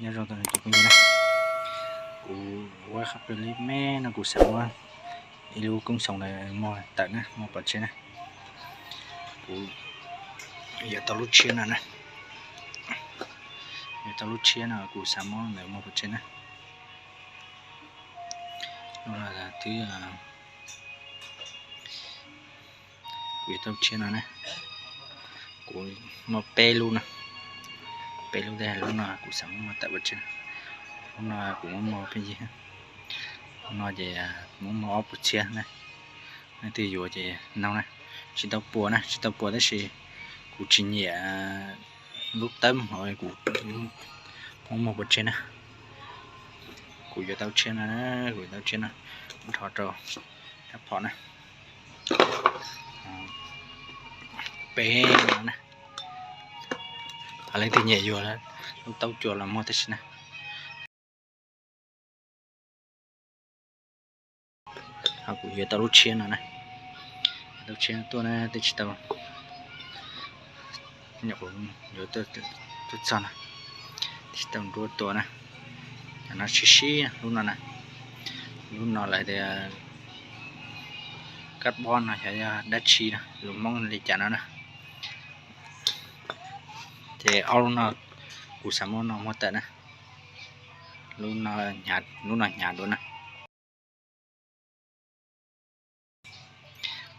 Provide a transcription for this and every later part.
Nyob zoo tus phooj ywg na, kuv ua qhov peb li me no kuv xav muab ib lub koob xoom ntawm muag tawm na, muag pov tseg na. Kuv yuav tau lub tshiab no na, yuav tau lub tshiab no kuv xav muab ntawm muag pov tseg na. Lub no twb, kuv yuav tau tshiab no na, kuv muaj peb lub no, peb lub tej lub no kuv xav muab muag tawm pov tseg. Lub no kuv muab muag pheej yig, lub no ces muab muag ob puas txhiab na. Leej twg yuav ces noog na, tsis tau puas na, tsis tau puas tab sis kuv tsis nyiam lub tawb hauv kuv muab muag pov tseg na. Kuv yuav tau tshiab no, kuv yuav tau tshiab no, nrho rau sab phom na, peb no na. Leej twg nyiam yuav lub taub cua los muag tab sis na. Kuv yuav tau lub tshiab no na, tau tshiab tuaj na twb tsis tau, nyuam qhuav yuav tuaj txog na, tsis tau nruab tua na. Cov no sib sib lub no na, lub no lawv tias kab bob no xyov yog dab tsi no, lus Hmoob li cas no na. Ces ob lub no kuv xav muab no muag tawm na, lub no hnyav dua na.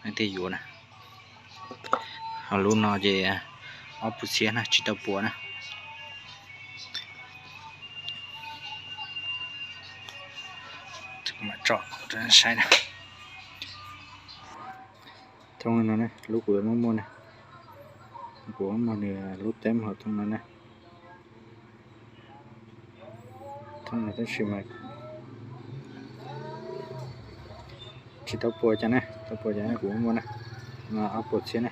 Leej twg yuav na, ho lub no ces ob puas txhiab na, tsis tau puas na. Mam tso saib na. Thoob no na, lub kuv yuav muab muag na, kuv muab muag nws lub teeb hauv thoob no na. Thoob no tab sis mas tsis tau puas cas na, tau puas cas na kuv muab muag na, no ob puas txhiab na.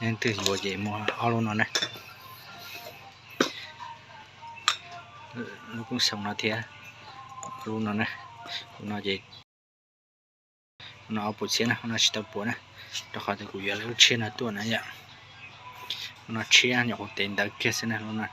Leej twg yuav ces muag ob lub no na. Lub koob xoom no thiab lub no na, lub no ces, lub no ob puas txhiab na, lub no tsis tau puas na, rau qhov tias kuv yuav lub tshiab no tuaj na yom. Lub no tshiab nyuam qhuav tev ntawv kiag xwb na lub no.